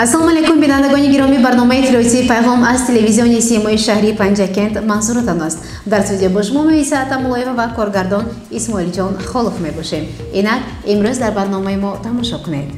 Ассалому алайкум, бинандагони гиромӣ, барномаи иттилоотии Пайғом аз телевизиони Симои шаҳрии Панҷакент манзуртон аст. Дар студия бо шумо Муиса Атамуллоева ва коргардон Исмоилҷон Холов мебошем. Инак имрӯз дар барномаи мо тамошо кунед.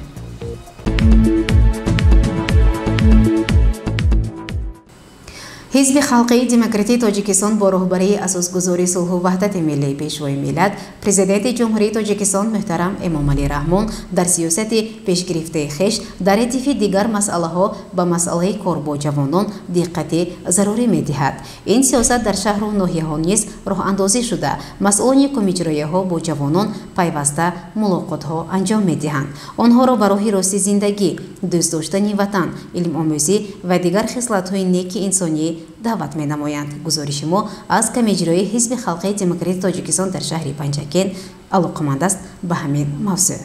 Ҳизби халқии демократии Тоҷикистон бо роҳбарии асосгузори сулҳу ваҳдати миллӣ, Пешвои миллат, Президенти Ҷумҳурии Тоҷикистон муҳтарам Эмомалӣ Раҳмон дар сиёсати пешгирифтаи хеш дар радифи дигар масъалаҳо ба масъалаи кор бо ҷавонон диққати зарурӣ медиҳад. Ин сиёсат дар шаҳру ноҳияҳо низ роҳандозӣ шуда, масъулони комиҷроияҳо бо ҷавонон пайваста мулоқотҳо анҷом медиҳанд. Онҳоро ба роҳи рости зиндагӣ, дӯст доштани ватан, илмомӯзӣ ва дигар хислатҳои неки инсонӣ даъват менамоянд. Гузориши мо аз комиҷрои Ҳизби халқии демократии Тоҷикистон дар шаҳри Панҷакент алоқаманд аст ба ҳамин мавзӯъ.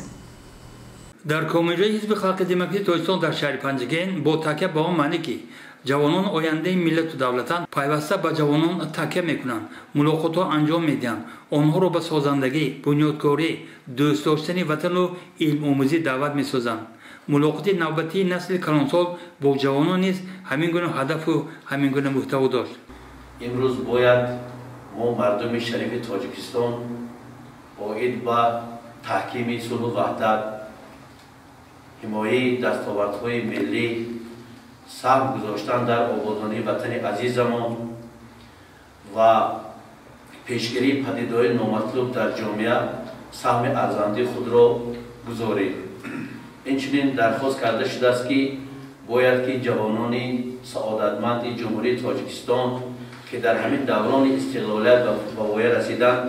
Дар комиҷрои Ҳизби халқи демократии Тоҷикистон дар шаҳри Панҷакент бо такя ба он маъне, ки ҷавонон ояндаи миллату давлатанд, пайваста ба ҷавонон такя мекунанд, мулоқотҳо анҷом медиҳанд, онҳоро ба созандагӣ, бунёдкорӣ, дӯст доштани ватану илмомӯзӣ даъват месозанд. Мулоқоти навбатии насли калонсол бо ҷавонон низ ҳамин гуна ҳадафу ҳамин гуна муҳтаво дошт. Имрӯз бояд мо мардуми шарифи Тоҷикистон оид ба таҳкими сулҳу ваҳдат, ҳимояи дастовардҳои миллӣ, саҳм гузоштан дар ободонии ватани азизамон ва пешгирии падидаҳои номатлуб дар ҷомеа саҳми арзандии худро гузорем. Инчунин дархост карда шудааст, ки бояд ки ҷавонони саодатманди Ҷумҳурии Тоҷикистон, ки дар ҳамин даврони истиқлолият ба воя расиданд,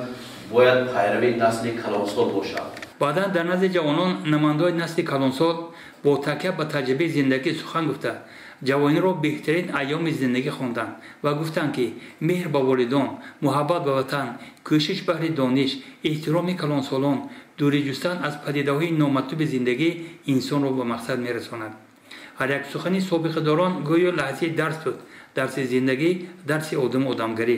бояд пайрави насли калонсол бошанд. Баъдан дар назди ҷавонон намояндаҳои насли калонсол бо такя ба таҷрибаи зиндагӣ сухан гуфта, ҷавониро беҳтарин айёми зиндагӣ хонданд ва гуфтанд, ки меҳр ба волидон, муҳаббат ба ватан, кӯшиш баҳри дониш, эҳтироми калонсолон, дурӣ ҷустан аз падидаҳои номатлуби зиндагӣ инсонро ба мақсад мерасонад. Ҳар як сухани собиқадорон гӯё лаҳзаи дарс буд, дарси зиндагӣ, дарси одаму одамгарӣ.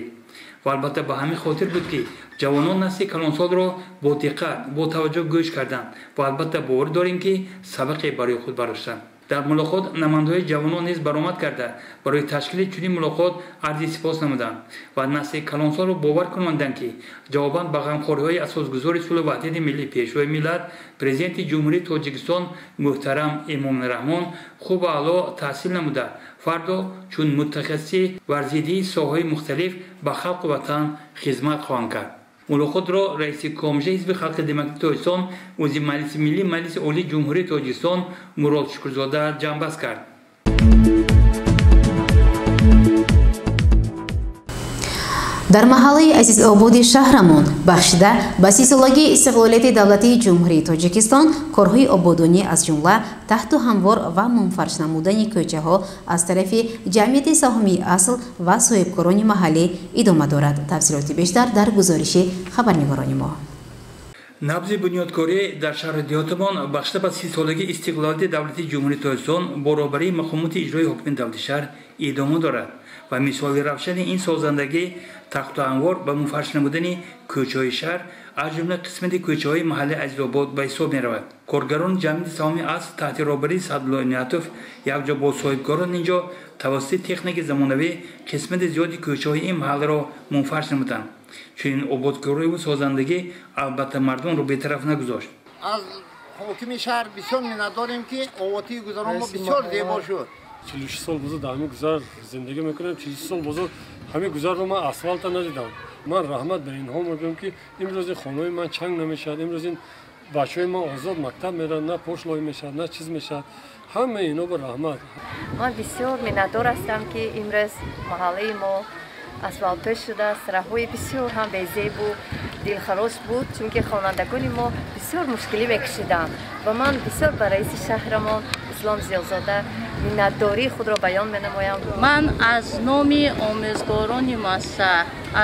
Ва албатта ба ҳамин хотир буд, ки ҷавонон насли калонсолро бо диққат, бо таваҷҷӯҳ гӯш карданд ва албатта боварӣ дорем, ки сабақе барои худ бардоштанд. Дар мулоқот намояндаҳои ҷавонон низ баромад карда, барои ташкили чунин мулоқот арзи сипос намуданд ва насли калонсолро бовар кунонданд, ки ҷавобан ба ғамхориҳои асосгузори сулҳу ваҳдати миллӣ, Пешвои миллат, Президенти Ҷумҳурии Тоҷикистон муҳтарам Эмомалӣ Раҳмон хуб аъло таҳсил намуда, фардо чун мутахассиси варзидии соҳаҳои мухталиф ба халқу ватан хизмат хоҳанд кард. Мулоқотро раиси Комитаи Ҳизби халқи демократии Тоҷикистон, узви Маҷлиси Миллӣ Маҷлиси Олии Ҷумҳурии Тоҷикистон Мурод Шукрзода ҷамъбаст кард. Дар маҳаллаи Азизободи шаҳрамон бахшида ба 30-солагии истиқлолияти давлатии Ҷумҳурии Тоҷикистон корҳои ободонӣ аз ҷумла таҳту ҳамвор ва мунфарш намудани кӯчаҳо аз тарафи ҷамъияти саҳомии асл ва соҳибкорони маҳаллӣ идома дорад. Тафсилоти бештар дар гузориши хабарнигорони мо. Набзи бунёдкорӣ дар шаҳри деҳотамон бахшида ба 30-солагии истиқлолияти давлатии Ҷумҳурии Тоҷикистон бо роҳбарии мақомоти иҷроии ҳокимияти давлати шаҳр идома дорад ва мисоли равшани ин созандагӣ тахту ҳамвор ба мунфарш намудани кӯчаҳои шаҳр аз ҷумла қисмати кӯчаҳои маҳаллаи Азизобод ба ҳисоб меравад. Коргарони ҷамъияти саҳомии асл таҳти роҳбарии Саъдулло Иноятов якҷо бо соҳибкорон инҷо тавассути техникаи замонавӣ қисмати зиёди кӯчаҳои ин маҳалларо мунфарш намуданд. Чунин ободкориву созандагӣ албатта мардумро бетараф нагузошт. Аз ҳокими шаҳр бисёр миннатдорем, ки оботии гузарон мо бисёр зебо шуд. 46 сол бузург дар ҳамин гузар зиндагӣ мекунем. 46 сол бузург ҳамин гузарро ман асфалта надидам. Ман раҳмат ба инҳо мегӯям, ки имрӯз ин хонаҳои ман чанг намешавад, имрӯз ин бачаҳои ман озод мактаб мераванд, на пош лой мешавад, на чиз мешавад. Ҳамаи инҳо ба раҳмат. Ман бисёр миннатдор ҳастам, ки имрӯз маҳаллаи мо асфалтпӯш шудааст. Роҳҳои бисёр ҳам безебу дилхарош буд, чунки хонандагони мо бисёр мушкилӣ мекашиданд ва ман бисёр ба раиси шаҳрамон Ислом Зиёзода миннатдории худро баён менамоям. Ман аз номи омӯзгорони муассиса,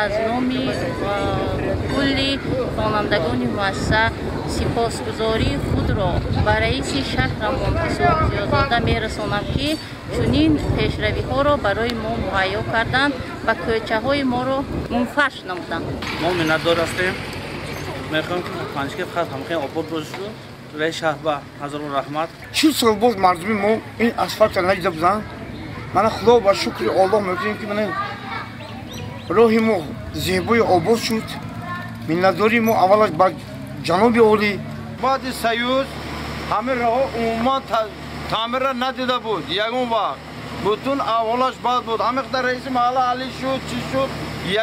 аз номи кулли хонандагони муассиса Сипосгузории худро ба раиси шаҳрамон Исоқ Зиёзода мерасонам, ки чунин пешравиҳоро барои мо муҳайё карданд ва кӯчаҳои моро мунфарш намуданд. Мо миннатдор ҳастем. Мехоҳем, ки Панҷакент фақат ҳамхел обод бошад. Раиси шаҳр ба ҳазорон раҳмат. 40 сол боз мардуми мо ин асфалтро надида буданд. Мана, Худо ба шукри Оллоҳ мекунем, ки мана роҳи мо зебои обод шуд. Миннатдории мо аввалаш ба ҷаноби олӣ. Баъди союз ҳамин роҳҳо умуман таъмирра надида буд. Ягон вақт бутун аҳволаш бад буд. Ҳамин қадар раиси маҳалла али шуд, чӣ шуд,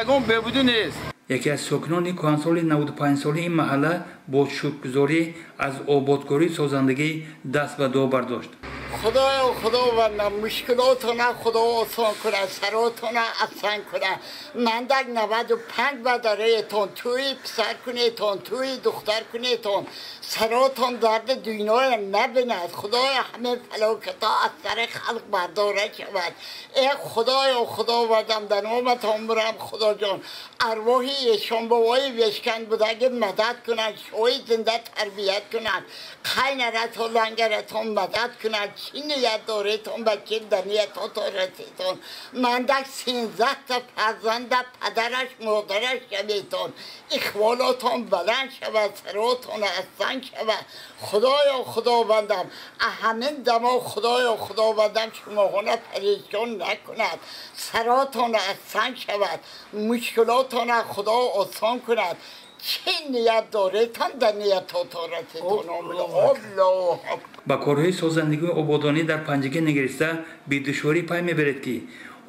ягон беҳбудӣ нест. Яке аз сокинони кӯҳансоли 95-солаи ин маҳалла бо шукргузорӣ аз ободкории созандагӣ даст ба дуо бардошт. Худоё, Худовандам, мушкилотона Худо осон кунад, саротона аҳсан кунад. Ман дар 95 бадараетон тӯи писар кунетон, тӯи духтар кунетон, саротон дарди дунёя набинад. Худоё, ҳамин фалокатҳо аз сари халқ бардора шавад. Э Худоё, Худовандам, дар номатон бурам, Худоҷон, арвоҳи эшонбобои вешкан будаги мадад кунад, шоҳи зинда тарбият кунад, қайнаратон, лангаратон мадад кунад. Чӣ ният доретон, ба чӣ дар ниятото расетон. Мандак 13-та фарзанда падараш, модараш шаветон, ихволотон баланд шавад, саротон аҳсан шавад. Худоё, Худовандам, ҳамин дамо, Худоё, Худовандам, шумоҳона парешон накунад, саротон аҳсан шавад, мушкилотона Худо осон кунад. Чӣ ният доретон, дар ниятото расетон. Аллоҳ. Ба корҳои созандагию ободонӣ дар Панҷакент нигариста, бедушворӣ пай мебаред, ки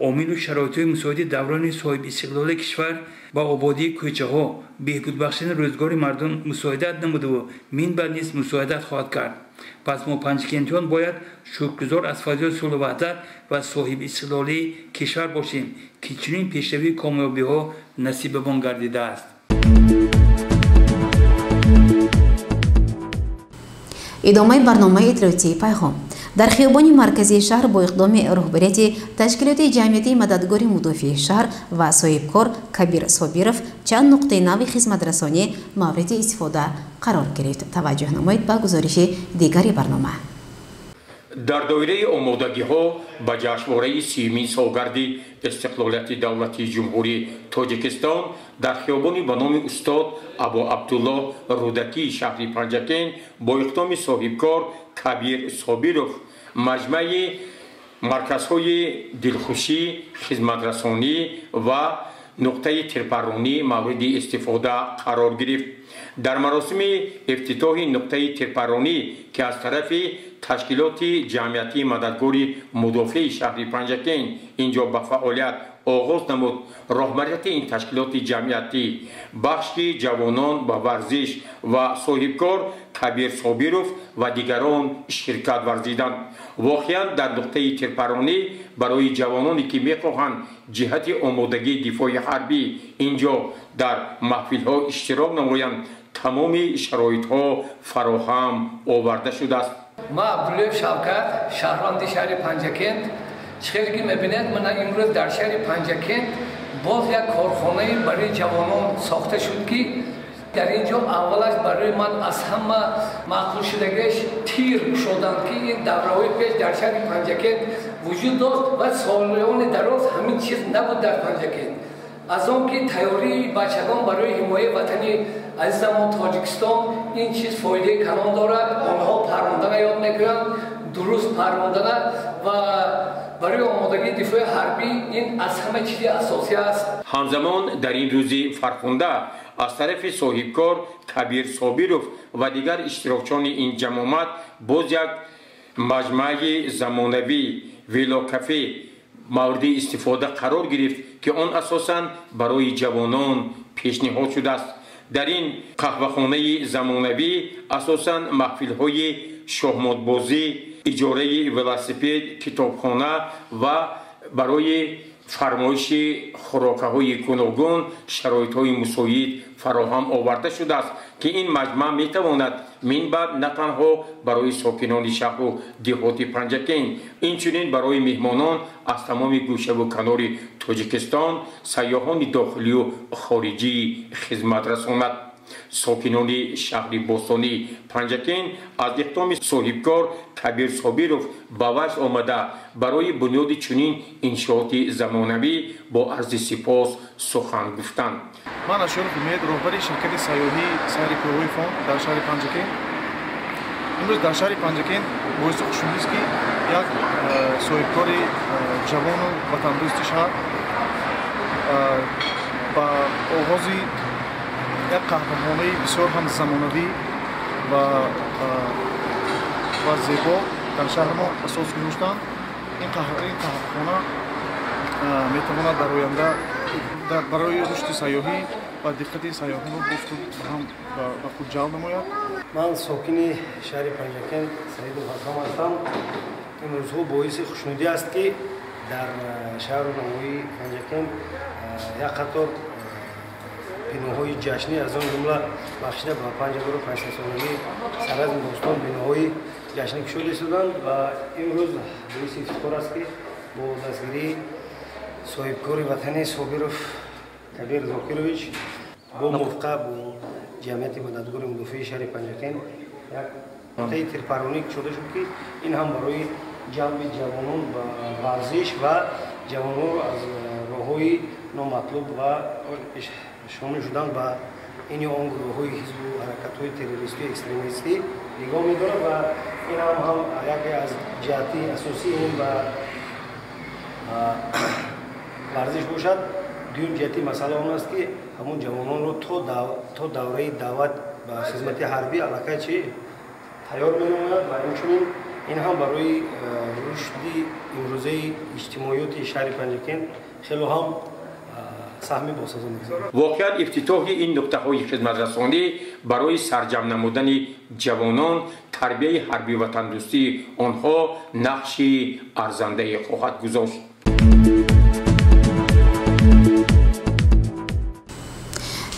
омилу шароитҳои мусоиди даврони соҳибистиқлолии кишвар ба ободии кӯчаҳо, беҳбудбахшидани рӯзгори мардум мусоидат намудаву минбаъд низ мусоидат хоҳад кард. Пас мо, панҷакентиён, бояд шукргузор аз фазои сулҳу ваҳдат ва соҳибистиқлолии кишвар бошем, ки чунин пешравию комёбиҳо насибамон гардидааст. Идомаи барномаи иттилоотии «Пайғом». Дар хиёбони марказии шаҳр бо иқдоми роҳбарияти ташкилоти ҷамъиятии мададгори мудофиаи шаҳр ва соҳибкор Кабир Собиров чанд нуқтаи нави хизматрасонӣ мавриди истифода қарор гирифт. Таваҷҷӯҳ намоед ба гузориши дигари барнома. Дар доираи омодагиҳо ба ҷашнвораи 30-умин солгарди истиқлолияти давлатии Ҷумҳурии Тоҷикистон дар хиёбони ба номи устод Абу Абдуллоҳ Рӯдакии шаҳри Панҷакент бо иқдоми соҳибкор Кабир Собиров маҷмӯаи марказҳои дилхушӣ, хизматрасонӣ ва нуқтаи тирпарронӣ мавриди истифода қарор гирифт. Дар маросими ифтитоҳи нуқтаи тирпарронӣ, ки аз тарафи ташкилоти ҷамъиятии мададгори мудофиаи шаҳри Панҷакент ин ҷо ба фаъолият оғоз намуд, роҳбарияти ин ташкилоти ҷамъиятӣ, бахши ҷавонон ба варзиш ва соҳибкор Кабир Собиров ва дигарон ширкат варзиданд. Воқеан, дар нуқтаи тирпарронӣ барои ҷавононе, ки мехоҳанд ҷиҳати омодагии дифои ҳарбӣ ин ҷо дар маҳфилҳо иштирок намоянд, тамоми шароитҳо фароҳам оварда шудааст. Ман Абдуллоев Шавкат, шаҳрванди шаҳри Панҷакент. Чӣ хеле ки мебинед, мана имрӯз дар шаҳри Панҷакент боз як корхонае барои ҷавонон сохта шуд, ки дар ин ҷо аввалаш барои ман аз ҳама маъқулшудагиаш тир кушоданд, ки ин давраҳои пеш дар шаҳри Панҷакент вуҷуд дошт ва солиёни дароз ҳамин чиз набуд дар Панҷакент. Аз он ки тайёрии бачагон барои ҳимояи ватани азизамон Тоҷикистон, ин чиз фоидаи калон дорад. Онҳо паррондана ёд мегиранд, дуруст паррондана, ва барои омодагии дифои ҳарбӣ ин аз ҳама чизи асосӣ аст. Ҳамзамон, дар ин рӯзи фархунда аз тарафи соҳибкор Кабир Собиров ва дигар иштирокчиёни ин ҷамомат боз як маҷмӯаи замонавӣ, велокафе мавриди истифода қарор гирифт, ки он асосан барои ҷавонон пешниҳод шудааст. Дар ин қаҳвахонаи замонавӣ асосан маҳфилҳои шоҳмотбозӣ, иҷораи велосипед, китобхона ва барои фармоиши хӯрокаҳои гуногун шароитҳои мусоид фароҳам оварда шудааст, ки ин маҷмӯа метавонад минбаъд на танҳо барои сокинони шаҳру деҳоти Панҷакент, инчунин барои меҳмонон аз тамоми гӯшаву канори Тоҷикистон, сайёҳони дохилию хориҷӣ хизмат расонад. Сокинони шаҳри бостонии Панҷакент аз иқдоми соҳибкор Кабир Собиров ба ваҷд омада, барои бунёди чунин иншооти замонавӣ бо арзи сипос сухан гуфтанд. Ман Ашёров Умед, роҳбари ширкати сайёҳии сайри кӯҳҳои Фон дар шаҳри Панҷакент. Имрӯз дар шаҳри Панҷакент боиси хушнудист, ки як соҳибкори ҷавону ватандӯсти шаҳр ба оғози як қаҳвахонаи бисёр ҳам замонавӣ ва зебо дар шаҳри мо асос гузоштанд. Ин қаҳвахона метавонад дар оянда барои рушди сайёҳӣ ва диққати сайёҳонро боз ҳам ба худ ҷалб намояд. Ман сокини шаҳри Панҷакент Саидов Ҳасам ҳастам. Имрӯзҳо боиси хушнудӣ аст, ки дар шаҳру ноҳияи Панҷакент як қатор биноҳои ҷашнӣ, аз он ҷумла бахшида ба 5500-солагии Саразми бостон, биноҳои ҷашнӣ кушода шуданд ва имрӯз боиси ифтихор аст, ки бо дастгирии соҳибкори ватанӣ Собиров Кабир Зокирович бо мувофиқа бо ҷамъияти мададгори мудофиаи шаҳри Панҷакент як нуқтаи тирпаронӣ кушода шуд, ки ин ҳам барои ҷалби ҷавонон ба варзиш ва ҷавононро аз роҳҳои номатлуб ва шомил шудан ба ин ё он гурӯҳҳои ҳизбу ҳаракатҳои террористию экстремистӣ нигоҳ медорад ва ин ҳам яке аз ҷиҳати асосии ин ба варзиш бошад. Дуюм ҷиҳати масъала он аст, ки ҳамон ҷавононро то давраи даъват ба хизмати ҳарбӣ аллакай чи тайёр менамояд ва инчунин ин ҳам барои рушди имрӯзаи иҷтимоиёти шаҳри Панҷакент хело ҳам саҳми босазо мегузорад. Воқеан, ифтитоҳи ин нуқтаҳои хизматрасонӣ барои сарҷамъ намудани ҷавонон, тарбияи ҳарбии ватандӯстии онҳо нақши арзандае хоҳад гузошт.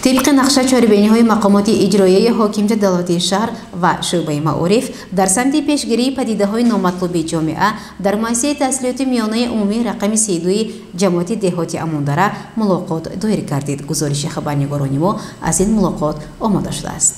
Тибқи нақша чорабиниҳои мақомоти иҷроияи ҳокимияти давлатии шаҳр ва шӯъбаи маориф дар самти пешгирии падидаҳои номатлуби ҷомеа дар муассисаи таҳсилоти миёнаи умумии рақами 32 ҷамоати деҳоти Амондара мулоқот доир гардид. Гузориши хабарнигорони мо аз ин мулоқот омода шудааст.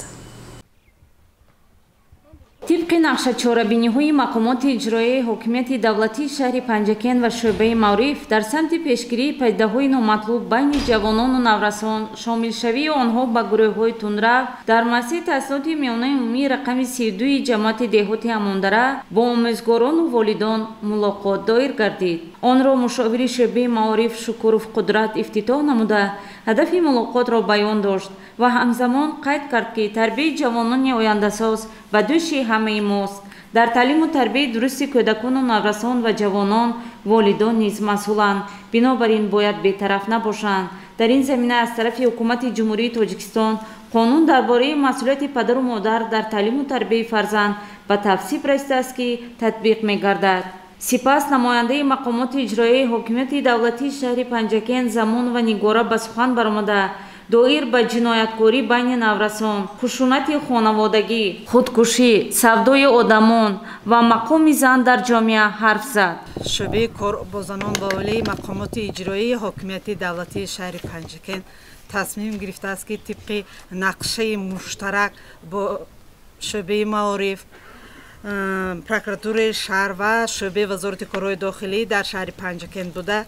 Тибқи нақша чорабиниҳои мақомоти иҷроияи ҳокимияти давлатии шаҳри Панҷакент ва шӯъбаи маориф дар самти пешгирии падидаҳои номатлуб байни ҷавонону наврасон, шомилшавии онҳо ба гурӯҳҳои тундрав дар муассисаи таҳсилоти миёнаи умумии рақами 32 ҷамоати деҳоти Амондара бо омӯзгорону волидон мулоқот доир гардид. Онро мушовири шӯъбаи маориф Шукуров Қудрат ифтитоҳ намуда, ҳадафи мулоқотро баён дошт ва ҳамзамон қайд кард, ки тарбияи ҷавонони ояндасоз ба дӯши ҳамаи мост. Дар таълиму тарбияи дурусти кӯдакону наврасон ва ҷавонон волидон низ масъуланд, бинобар ин бояд бетараф набошанд. Дар ин замина аз тарафи ҳукумати Ҷумҳурии Тоҷикистон қонун дар бораи масъулияти падару модар дар таълиму тарбияи фарзанд ба тавсиф расидааст, ки татбиқ мегардад. Сипас намояндаи мақомоти иҷроияи ҳокимияти давлатии шаҳри Панҷакент Замон ва Нигора ба сухан баромада, доир ба ҷинояткорӣ байни наврасон, хушунати хонаводагӣ, худкушӣ, савдои одамон ва мақоми зан дар ҷомеа ҳарф зад. Шӯъбаи кор бо занон ва оилаи мақомоти иҷроияи ҳокимияти давлатии шаҳри Панҷакент тасмим гирифтааст, ки тибқи нақшаи муштарак бо шӯъбаи маориф, прокуратураи шаҳр ва шӯъбаи вазорати корҳои дохилӣ дар шаҳри Панҷакент буда,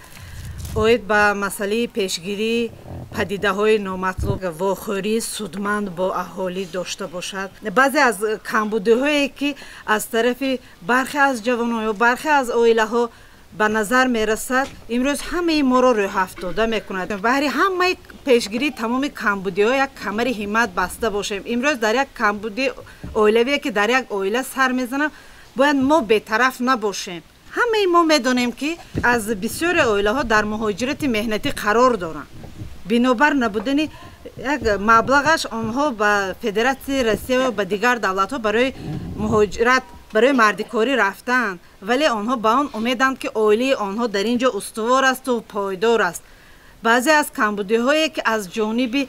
оид ба масъалаи пешгирии падидаҳои номатлуб вохӯрии судманд бо аҳолӣ дошта бошад. Баъзе аз камбудиҳое, ки аз тарафи бархе аз ҷавонон ё бархе аз оилаҳо ба назар мерасад, имрӯз ҳамаи моро рӯҳафтода мекунад. Баҳри ҳамаи пешгирии тамоми камбудиҳо як камари ҳиммат баста бошем. Имрӯз дар як камбуди оилавие, ки дар як оила сар мезанад, бояд мо бетараф набошем. Ҳамаи мо медонем, ки аз бисёри оилаҳо дар муҳоҷирати меҳнатӣ қарор доранд. Бинобар набудани як маблағаш онҳо ба Федератсияи Россия ва ба дигар давлатҳо барои муҳоҷират, барои мардикорӣ рафтаанд, вале онҳо ба он умеданд, ки оилаи онҳо дар ин ҷо устувор асту пойдор аст. Баъзе аз камбудиҳое, ки аз ҷониби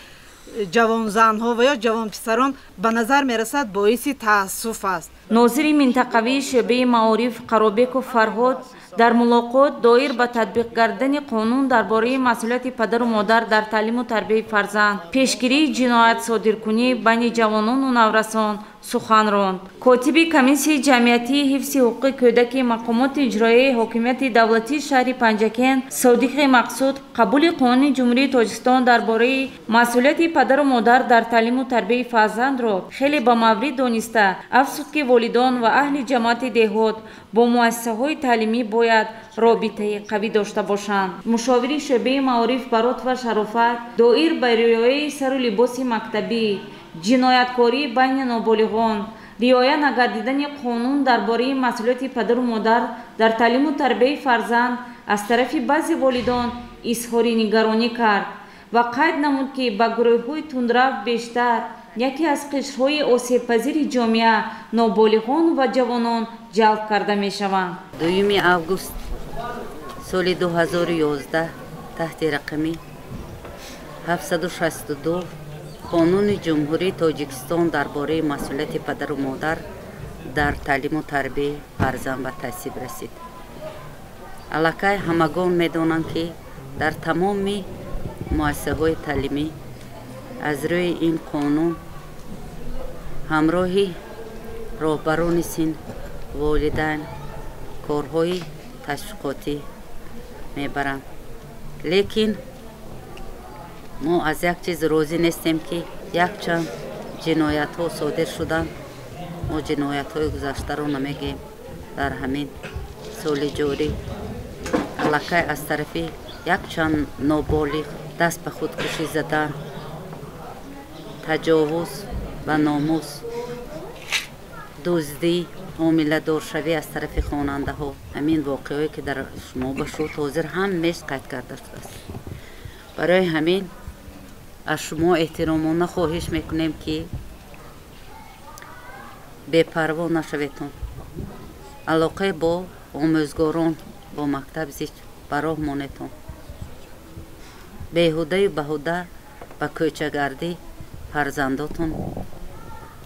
ҷавонзанҳо ва ё ҷавонписарон ба назар мерасад, боиси таассуф аст. Нозири минтақавии шӯъбаи маориф Қаробеков Фарҳод Дар мулоқот доир ба татбиқ гардидани қонун дар бораи масъулияти падару модар дар таълиму тарбияи фарзанд, пешгирии ҷиноят содиркунӣ байни ҷавонону наврасон сухан ронд. Котиби комиссияи ҷамъиятии ҳифзи ҳуқуқи кӯдаки мақомоти иҷроияи ҳокимияти давлатии шаҳри Панҷакент Содиқи Мақсуд қабули қонуни Ҷумҳурии Тоҷикистон дар бораи масъулияти падару модар дар таълиму тарбияи фарзандро хеле ба маврид дониста, афзуд, ки волидон ва аҳли ҷамоати деҳот бо муассисаҳои таълимӣ бояд робитаи қавӣ дошта бошанд. Мушовири шӯъбаи маориф Баротова Шарофат доир ба риояи сару либоси мактабӣ, ҷинояткорӣ байни ноболиғон, риоя нагардидани қонун дар бораи масъулияти падару модар дар таълиму тарбияи фарзанд аз тарафи баъзе волидон изҳори нигаронӣ кард ва қайд намуд, ки ба гурӯҳҳои тундрав бештар яке аз қишрҳои осебпазири ҷомеа ноболиғон ва ҷавонон ҷалб карда мешаванд. 2 август соли 2011 таҳти рақами 762 Қонуни Ҷумҳурии Тоҷикистон дар бораи масъулияти падару модар дар таълиму тарбияи фарзанд ба тасвиб расид. Аллакай ҳамагон медонанд, ки дар тамоми муассисаҳои таълимӣ аз рӯи ин қонун ҳамроҳи роҳбарони синф, волидайн корҳои ташвиқотӣ мебаранд. Лекин мо аз як чиз розӣ нестем, ки якчанд ҷиноятҳо содир шуданд. Мо ҷиноятҳои гузаштаро намегӯем. Дар ҳамин соли ҷорӣ аллакай аз тарафи якчанд ноболиғ даст ба худкушӣ задан, таҷовуз ба номус, дуздӣ, ҳомиладоршавӣ аз тарафи хонандаҳо, ҳамин воқеаҳое ки дар шумо ба шуд ҳозир ҳамеш қайд карда шудааст. Барои ҳамин аз шумо эҳтиромона хоҳиш мекунем, ки бепарво нашаветон, алоқаи бо омӯзгорон, бо мактаб зич ба роҳ монетон, беҳудаю баҳуда ба кӯчагардӣ фарзандотон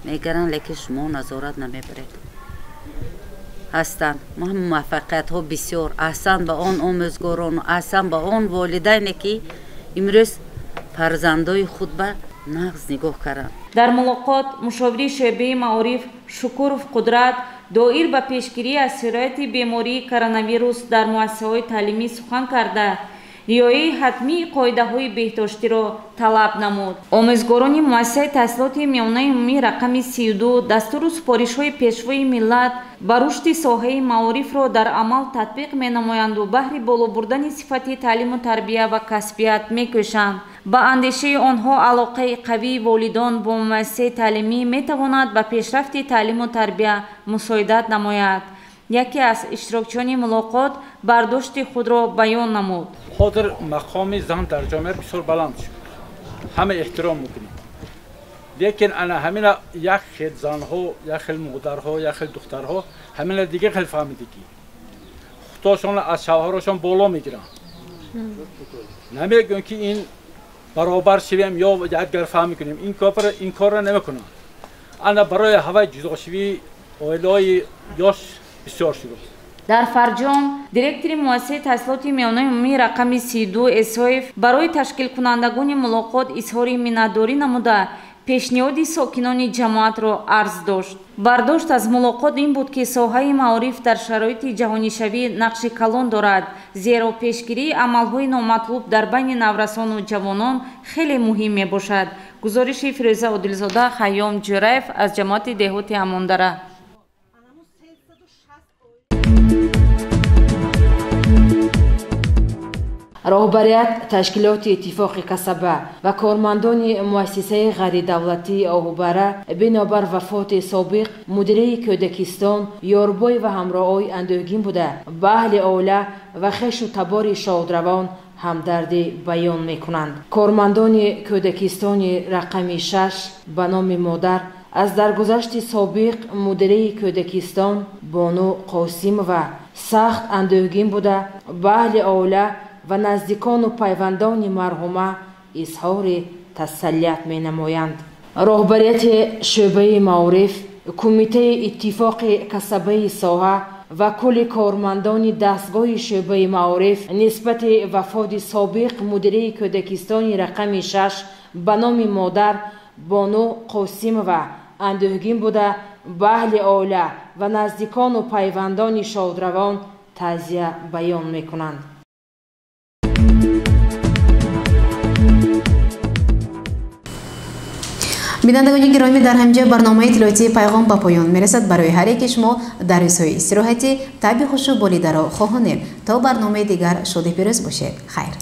мегаранд, лекин шумо назорат намебаред. Ҳастанд муваффақиятҳо бисёр, аҳсан ба он омӯзгорону аҳсан ба он волидайне, ки имрӯз фарзандои худ ба нағз нигоҳ карданд. Дар мулоқот мушовири шӯъбаи маориф Шукуров Қудрат доир ба пешгирӣ аз сирояти бемории коронавирус дар муассисаҳои таълимӣ сухан карда, риояи ҳатмии қоидаҳои беҳдоштиро талаб намуд. Омӯзгорони муассисаи таҳсилоти миёнаи умумӣ рақами 32 дастуру супоришҳои Пешвои миллат ба рушди соҳаи маорифро дар амал татбиқ менамоянду баҳри боло бурдани сифати таълиму тарбия ва касбият мекӯшанд. Ба андешаи онҳо алоқаи қавии волидон бо муассисаи таълимӣ метавонад ба пешрафти таълиму тарбия мусоидат намояд. Яке аз иштирокчиёни мулоқот бардошти худро баён намуд. Ҳозир мақоми зан дар ҷомеа бисёр баланд шуд, ҳама эҳтиром мекунем, лекин ана ҳамина як хел занҳо, як хел модарҳо, як хел духтарҳо ҳамина дигар хел фаҳмидагӣ, худошонро аз шавҳарошон боло мегиранд. Намегӯям, ки ин баробар шавем ё якгар фаҳм мекунем, ин корро намекунанд. Ана барои ҳаваи ҷудошавии оилаҳои ёш бисёр шуд. Дар фарҷом директори муассисаи таҳсилоти миёнаи умумӣ рақами 32 Эсоев барои ташкилкунандагони мулоқот изҳори миннатдорӣ намуда, пешниҳоди сокинони ҷамоатро арз дошт. Бардошт аз мулоқот ин буд, ки соҳаи маориф дар шароити ҷаҳонишавӣ нақши калон дорад, зеро пешгирии амалҳои номатлуб дар байни наврасону ҷавонон хеле муҳим мебошад. Гузориши Фирӯза Одилзода, Хайём Ҷӯраев аз ҷамоати деҳоти Амондара. Роҳбарият ташкилоти иттифоқи касаба ва кормандони муассисаи ғайридавлатии Оҳубара бинобар вафоти собиқ мудири кӯдакистон Ёрбой ва ҳамроҳои андӯҳгин буда, ба аҳли оила ва хешу табори шодравон ҳамдардӣ баён мекунанд. Кормандони кӯдакистони рақами 6 ба номи модар аз даргузашти собиқ мудири кӯдакистон Бону Қосимова сахт андӯҳгин буда, ба аҳли оила ва наздикону пайвандони марҳума изҳори тасаллият менамоянд. Роҳбарияти шӯъбаи маориф, кумитаи иттифоқи касабаи соҳа ва кулли кормандони дастгоҳи шӯъбаи маориф нисбати вафоти собиқ мудири кӯдакистони рақами 6 ба номи модар Бону Қосимова андӯҳгин буда, ба аҳли оила ва наздикону пайвандони шодравон таъзия баён мекунанд. Бинандагони гиромӣ, дар ҳамҷо барномаи иттилоотии Пайғом ба поён мерасад. Барои ҳар яки шумо дар рӯзҳои истироҳатӣ таби хушу болидаро хоҳонем. То барномаи дигар шоди пирӯз бошед. Хайр.